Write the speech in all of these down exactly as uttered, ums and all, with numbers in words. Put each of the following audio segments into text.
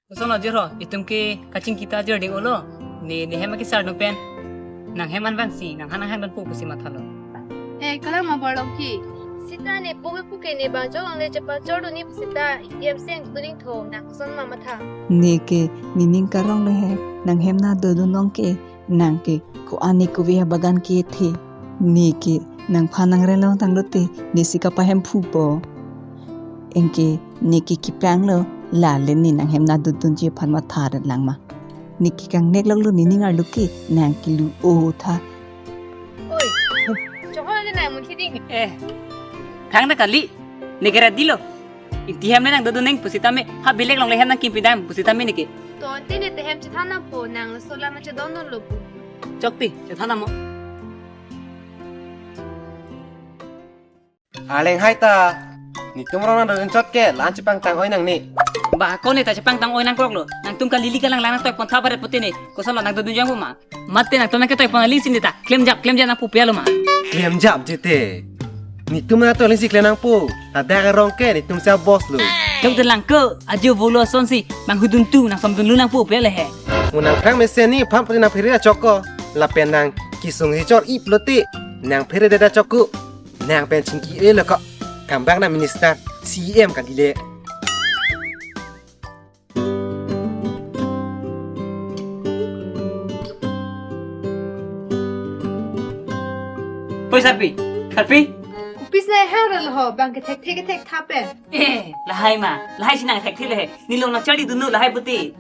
Kosonlo jirho, itum ke kachingki ta jir ding-olo. Ne, ne hem akesar dun pen nanghem an vangsi, nanghan nanghem an pu pusi mathalo. Eh, kalang ma barlong ki. Sita ne pu ke pu ke ne bang jolong le chepachor dun ni pu sita, A T M seng tuning tho, nang koson ma matha. Ne ke, nening karong le he, nanghem na dodun long ke, nang ke, ko-an ne kove abagan kethe. Ne ke, nangphan nangren long tanglote, ne si kapahemphu po. Anke, ne ke kipanglo, la le ne nanghem na dodunji aphan matha ret lang ma. Ne ke kangnek longlo nening arlo ke, nang kelu-o tha. Oi, chohon le nang mun hiding. Eh, thang na kali, ne ke ready lo. Ingti hem le nang dodun neng pusitame, ha bilek long le hem nangkim pidam pusitame ne ke. To, ante ne te hem chethan nangpo, nang laso alam chedondunlo pu. Chokti, chethan nang mo. Arleng hai ta. Netum rong nang dodun chot ke, la-an chepangtang oi nangne. Ba, ko ne ta chepangtang oi nangkroklo. Nangtum ke Lily kelang lang nangtoi pon tha baret pute ne. Kosonlo nang dodun jang ma. Mate nangtum nang ketoi pon aling si ne ta. Klemjap, klemjap nang pu pia lo ma. Klemjap je te. Netum nang toi aling si klem nangpo. Ladak arong ke netum si a-boss lo. Chokdelang ko, ajo volo asonsi, bang hudun tu, nang somdun lu nang pu pia le he. Mo nangphrang mesen ni, phan pute nang phere achok ko. Lapen nang kesung si chor-ip lote. Nang phere dada chok ko. Nang pen chingki-e lo ko. Kambang na minister, C E M kali le. Oi, Sarpi, Sarpi. Kopisi nang hang ra lo ho, bang kethek thek kethek tha pen. Eh, lahai ma, lahai si nang thekthe le he. Nelong nang charli dunlo lahai pute.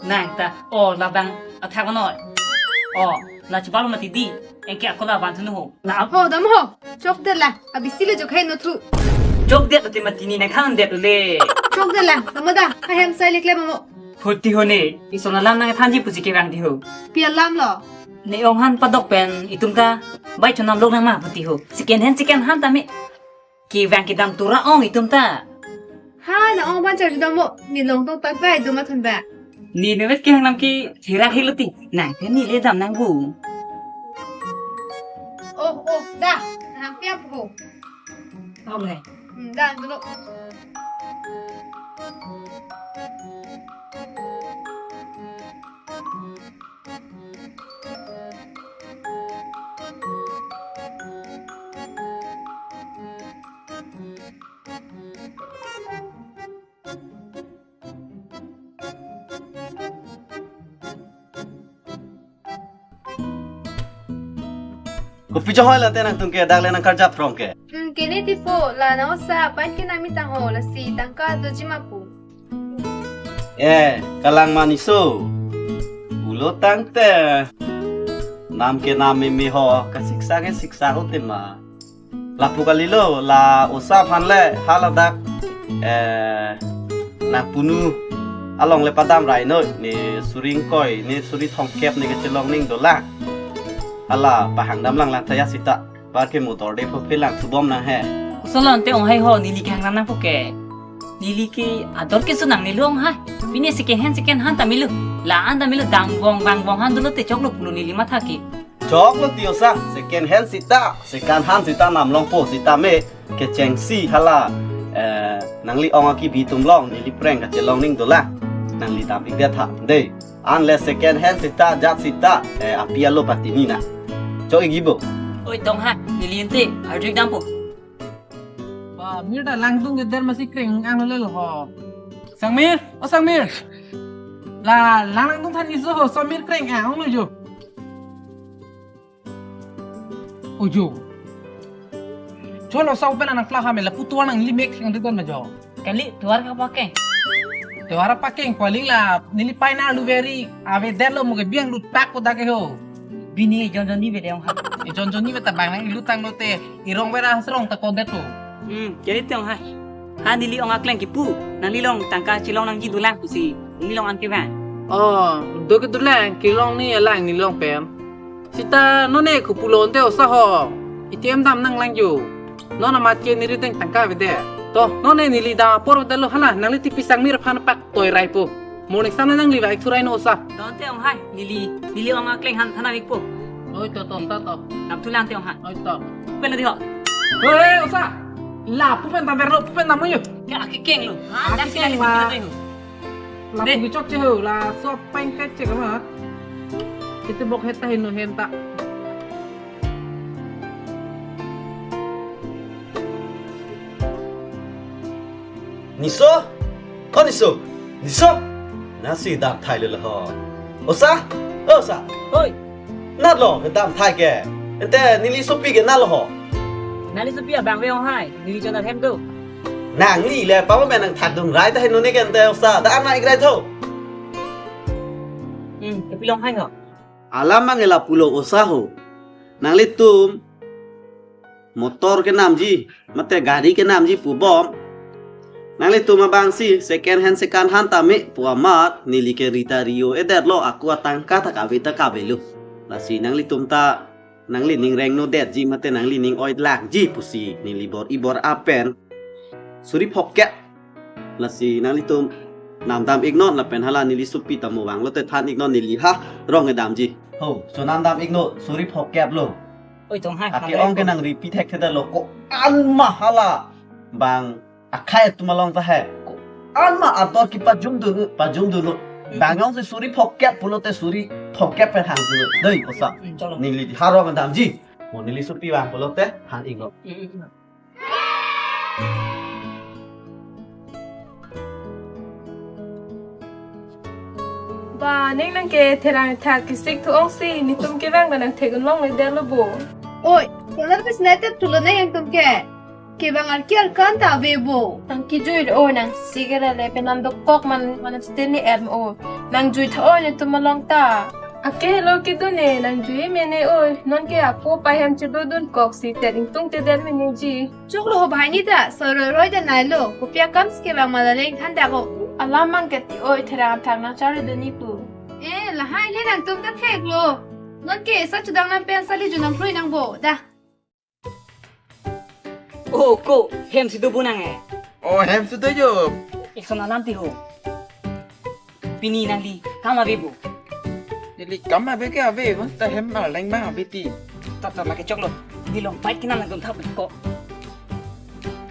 Nang ta, o, labang athak noi. O, la chibalo mati di. Anke ako la van thu nu ho. La ho, dam ho. Chokdelang, abisi le jokhai no thu. Chokdet ati mati ne nang than det le. Chokdelang, dam da, ha hem sai le klem mo. Phuti ho ne, ison alam nang thanji pusi kevang di ho. Pi alam lo? Ne ong han padok pen itum ta bai chonam lok nang ma phuti ho. Second hand, second hand tame. Kevang kedam tura ong itum ta. Ha, nang ong ban char dam mo, nelong tong tak bai dum athun ba. Ne ne vet kehang nam ke hirak hilo ti, nang ke ne le dam nang bu. Oh, oh, da, nang piap ho. Ong le. Hmm, da, dulu. Kopi chonghoi la te nangtum ke dak le nang karjap rong ke. Hmm, kene tipo, la nang osa, pai ke nang mitang ho, lasi tangka doji ma pu. Eh, kalang maniso. Pulo tangte. Nam ke nam meme ho, kasiksa ke siksa ho tema. Lapu kalilo, la osa aphan le, haladak, eh, nang punu along le padam rai noi, ne suri ingkoi, ne suri thomkep ne kachelong ning dolang. Hala pahang damlang lang taya sita. Bar ke motor de pho phelang thubom nang he. Kosonlo ante ong hai ho, neli kehang nang pu ke. Neli ke ador ke sunang neli ong hai. Pine second hand, second hand ta melo. La-an ta melo, dam bong bang bong han dolo te choklo pulo neli matha ke. Choklo ti osa, second hand sita, second hand sita nam longpo sitame kechengsi hala, eh, nangli ong akibi atum along neli prank kachelong ning dolang. Nangli dam ik det tha, dei. Unless second hand sita, jat sita, eh, api alo pati ni na. Chok ik ibo. Oi, tong ha, neli ente, arju ik dampo. Ba, mir ta langdung ke der masi kreng ang lo le ho. Sangmir, o Sangmir. La, lang langdung than ni so ho, Sangmir kreng ang lo jo. Ojo. Cholo sa open anang kla ha me la putuan ang limek ang dedan ma jo. Kali tuar ka pakeng. Tuar pakeng paling la neli pai na lu veri ave der lo mo ke biang lu tak ko dak ke ho. Bini jon jon ni ve de ong ha. E jon jon ni ve ta bang nang lu tang lo te irong vera hasrong ta ko det ho. Hmm, jadi te ong ha. Ha neli ong akleng kipu. Nangli long tangka chelong nangji dolang pusi. Neli long an ke bang. Oh, do ke dolang kelong ni alang neli long pen. Sita none kupulo onte osa ho. A T M dam nang lang jo. Non amat ke neli deng tangka vede. To, none neli dam apor vede lo hala, nangli tipi Sangmir aphan pak toi rai po. Morning sam nangli vai thurai no osa. Donte ong hai, neli, neli ong akleng han thana vik po. Oi to to to to. Nam thu lang te ong hai. Oi to. Pen di ho. Hei, osa. La, pu pen dam ver lo, pu pen dam yo. Ya, aki keng lo. Ha, aki keng ma. Lapu kechokche ho, laso apeng kechek ma. Iti bok heta heno henta. Niso? O Niso? Niso? Nasi dam thai le ho. Osa? Osa? Hoi. Natlo, kedam thai ke. Ente neli sopi ke natlo ho. Neli sopi abang ve ong hai. Neli chonat hem tu. Nangli le papa men nang thak dung rai ta heno ne ke ente osa. Da an ma ik rai tho. Hmm, kepilong hai ngo. Alam mang ela pulo osa ho. Nanglitum motor kenamji, mate gari kenamji pu bom. Nanglitum abang si second hand second hand tame pu amat neli ke rita rio edetlo, aku atangka ta kave ta kavelo. Lasi nanglitum ta nangli ning rengno detji mate nangli ning oi lakji pusi neli bor-i bor-a pen suri phongkep. Lasi nanglitum namdam iknon lapen hala neli sopi ta mo vanglote than iknon, neli ha rong edamji. Ho, so namdam iknon, suri phongkep lo. Oi, tong hai, ake ong ke nang repeat hek theda lo ko an ma hala bang akhai atum along ta hai. Ko an ma ador kepajum dun, pajum dun lo. Hmm. Bang ong si suri phongkep pulote suri phongkep pen hang dun lo. Dei, osa. Hmm, chalo. Neli ha rong edamji. Mo neli sopi vang pulote han iknon. Hmm, hmm, hmm. Ba, ning nang ke therang thak kisik thu ong si, netum kevang ba nang thek unlong le der lo bo. Oi, kolar bis nai tep thulo nai nangtum ke. Kevang arki arkan ta ave bo. Nang kejui lo oi, nang si ke le pen nang dokok man, man siteni em o. Nang jui tha oi netum along ta. Ake lo kedun ne, nang jui mene oi. Non ke apo pa hem chedodun kok si te ringtung te der mene ji. Choklo ho bhai ni ta, soroi roi ta nai lo, kopi akam si kevang ma la leng than dak o. Alam mang ke ti oi, therang thak nang charli dun ni pu. Eh, lahai le nangtum ta thek lo. Non ke sa chudang nang pen sa li ju nang phlui nang bo, da. Oh, ko, hem si do bu nang eh. Oh, hem si do jo. Ekson alam ti ho. Pini nangli kam ave bo. Neli kam ave ke ave, mas ta hem arleng ma ave ti. Ta ta lake choklo. Neli long bike kinam nangtum thap ko.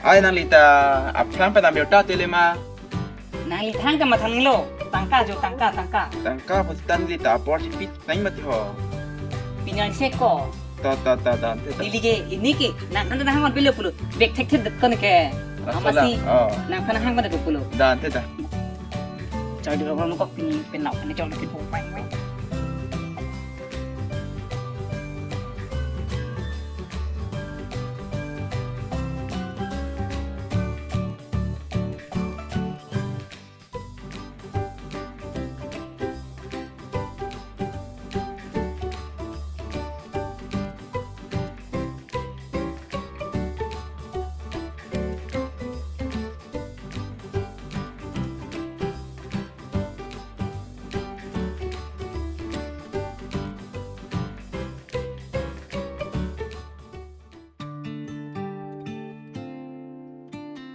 Ai nangli ta aphrang pen amir ta tele ma. Nangli thang ta mathang lo. Tangka jo, tangka, tangka. Tangka pasti nangli ta apor si pit nang mati ho. Pinyan se ko. Ta ta ta ta ta. Neli ke ini ke nang anda nang man pilo pulo. Bek thek thek kon ke. Ama si. Oh. Nang kana hang mana pulo. Dan te ta. Choi dulu orang kok pini penau kan choi lagi pung peng peng.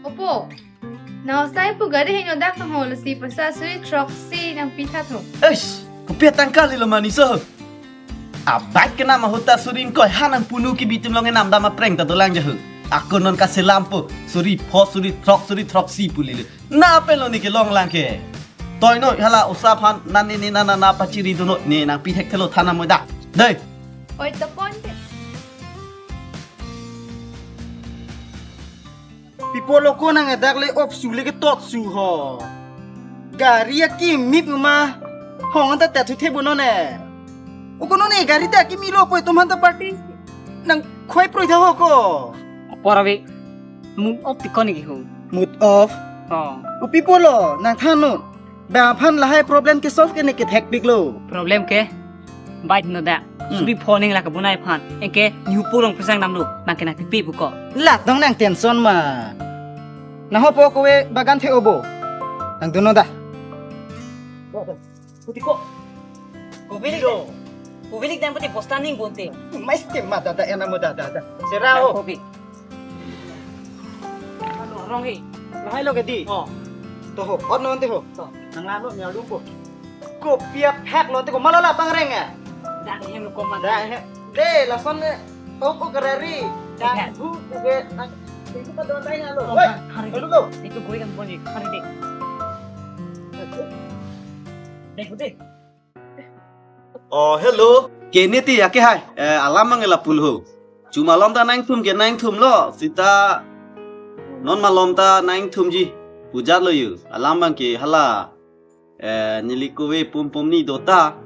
Opo, nang osai pu gari hingno dak tong ho, lasi pasa suri throksi nangpi tha tho. Eish, kopi atangka lilo mani so. Abike kenam ahut ta suri ingkoi ha nang punu kibi atum along enam dam apreng ta dolang ja ho. Ako non kaselam po, suri pho, suri throk, suri throksi pu lilo. Na pelo ne kelong lang ke. Toi noi hala osa aphan nani ni nana na pachiri dun noi, ne nangpi thekthelo than amoi da. Dei. Oi, tapon ke. Pi pulo ko nang adak le op su le ketot su ho. Gari akimi pu ma. Hong anta tet thu the bu non e. O ko non e gari ta akimi lo poi, atum aphan ta party nang khoi proi tha ho ko. Apor ave. Mood off ti ko ne ke ho. Mood off? Oh. O pi pulo nang than non. Bang aphan lahai problem ke solve ke ne kethek pik lo. Problem ke? Bike no da. Hmm. Subi phoning la kabunai aphan. Anke nihu pulong pesang nam lo. Bang ke nangpipi pu ko. Lak dong nang tension ma. Nang ho po ko we bagan the obo. Nang dun non da. Kuti ko. Kubilik. Kubilik dan putih bosta ning bonte. Mais ke ma da da ena mo da da da. Sera ho. Kopi. Anu, rong hi. Lahai lo ke di. Oh. To ho, ot non te ho. To, nang lalo mi alum po. Kopi aphak lo te ko malala pangreng ya. Dak hem lo koman. Dak hem. De, lason ne. Tok ko karari. Dak bu ke nang. Itu pa don tai na lo. Oh, woi, hari. Lalu lo. Itu gue kan boni, hari de. Dek, dek. Oh, hello. Kene ti ya ke hai. Eh, alam mang la pul ho. Chuma malom ta nangtum ke nangtum lo. Sita non malom ta nangtum ji. Pujat lo yu. Alam mang ke hala. Eh, neli kove pum pum ni dota.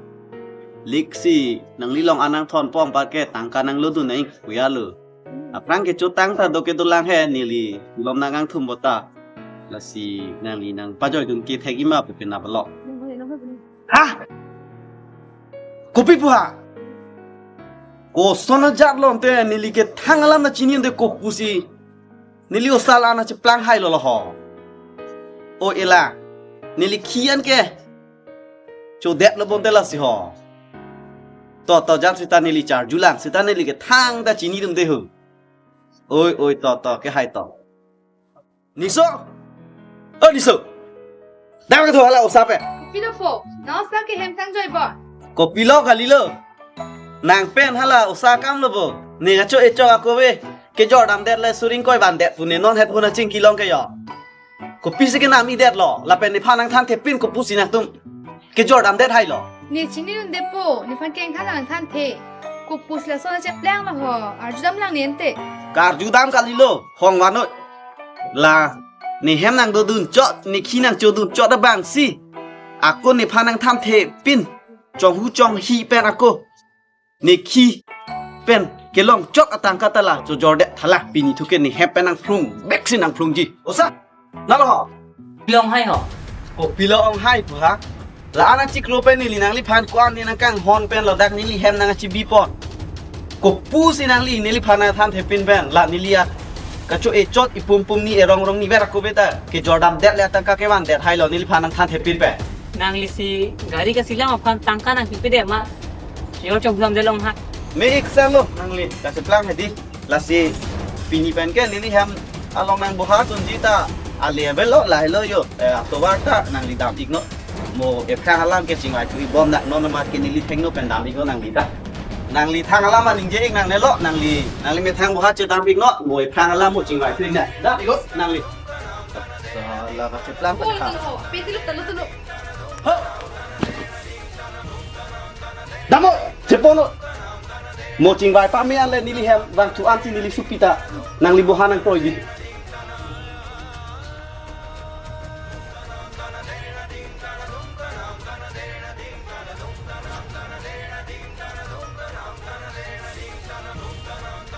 Liksi nangli long anang thon pom parke tangka nanglo dun nang puya lo. Aphrang ke chotang ta do ke dolang he neli lom nang angthum bota. Lasi nangli nang pajoi dun ke thek ima pu penap lo. Ha? Kopi pu ha? Koson ajat lo ante neli ke thang alam nangchini ante kopusi. Neli osa la nangcheplang hai lo lo ho. O ela. Neli khi-an ke chodet lo bonte lasi ho. To, to, jam sita neli charju lang, sita neli ke thang ta chini dum de ho. Oi, oi, to, to, ke hai to. Niso? O Niso. Dam ke tho hala osa pen. Kopi lo po, na osa ke hem sang joi bo. Kopi lo kali lo. Nang pen hala osa kam lo bo. Ne kacho echok ako ve. Kejor damdet le suring koi bandet pu ne non het hona chingki long ke yo. Kopisi kenam-idet lo, lapen nephan nangthanthe pin kopusi nangtum kejor damdet hai lo. Ne chini dun de po, nephan kengthan nangthanthe. Kopusi lason acheplang lo ho, arju dam lang ne ante. Karju dam kali lo, hong vanoi. La, ne hem nangdo dun chot, ne khi nangcho dun chot abang si. Ako nephan nangthanthe pin, chonghu chonghi pen ako. Ne khi pen kelong chot atangka ta la chojor det tha la pini thu ke ne hem pen nangphlung bek si nangphlung ji. Osa, na lo ho. Long hai ho. Kopi lo ong hai pu ha. La anang chiklo pen neli nangliphan ko-an ne nangkanghon pen lo dak neli hem nangchibi pon. Kopusi nangli neliphan nangthanthe pin pen la neli a kacho echot ipum pum ni erong rong ni ver ako beta kejor damdet le atangka kevandet hai lo neliphan nangthanthe pin pen. Nangli si gari kasilang aphan tangka nangpipe de ma. Yo chok lam de long ha. Me ik sa lo nangli kacheplang hedi. Lasi pini pen ke neli hem along nangboha dunji ta ale avel lo lahai lo yo. Eh, atovar ta nangli dam ik non. Mo ephrang alam ke chingvai thu-ik bom dak non mat ke neli thengno pen dam ik non nangli ta. Nangli thang alam aningje ik nangne lo nangli. Nangli methang boha che dam ik non. Mo ephrang alam mo chingvai thu-ik na. Dam ik non nangli. Sala kacheplang. Oh, pen tilo, tilo, tilo. Ho! Damo, chepono. Mo chingvai pame ale neli hem vangthu ansi neli supi ta nangli boha nangkroi ji.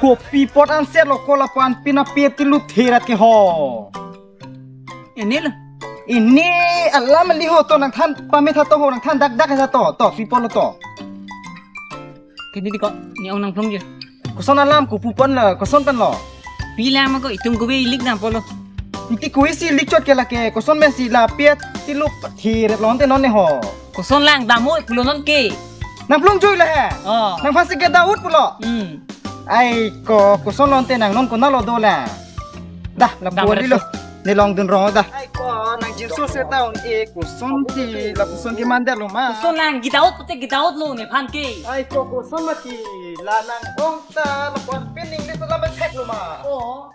Kopi pot anset lo ko lapu-an pin ape tilu therat ke ho. Ini lo. Ini alam li ho to nangthan pame tha to ho nangthan dak dak tha to to pi pot lo to. Kini di ko ni ong nangphlung je. Koson alam kopu pon lo koson pen lo. Pi lang ma ko itum kove ilik dam po lo. Iti kove si ilik chot ke lake koson pen si la pet tilu thiret lo ante non ne ho. Koson lang dam mo pulo non ke. Nangphlung jui le he. Oh. Nangphan si ke Daud pulo. Hmm. Ai ko koson lo ante nang non ko na lo do la. Dah, la dam puan re di lo. Sus. Ne long dun rong dah. Ai ko nang jinso se taun e koson ti la koson ti mandet lo ma. Koson lang Gidaud pute Gidaud lo nephan ke. Ai ko koson mati la nang ong ta la puan pining de la ba thek lo ma. Oh.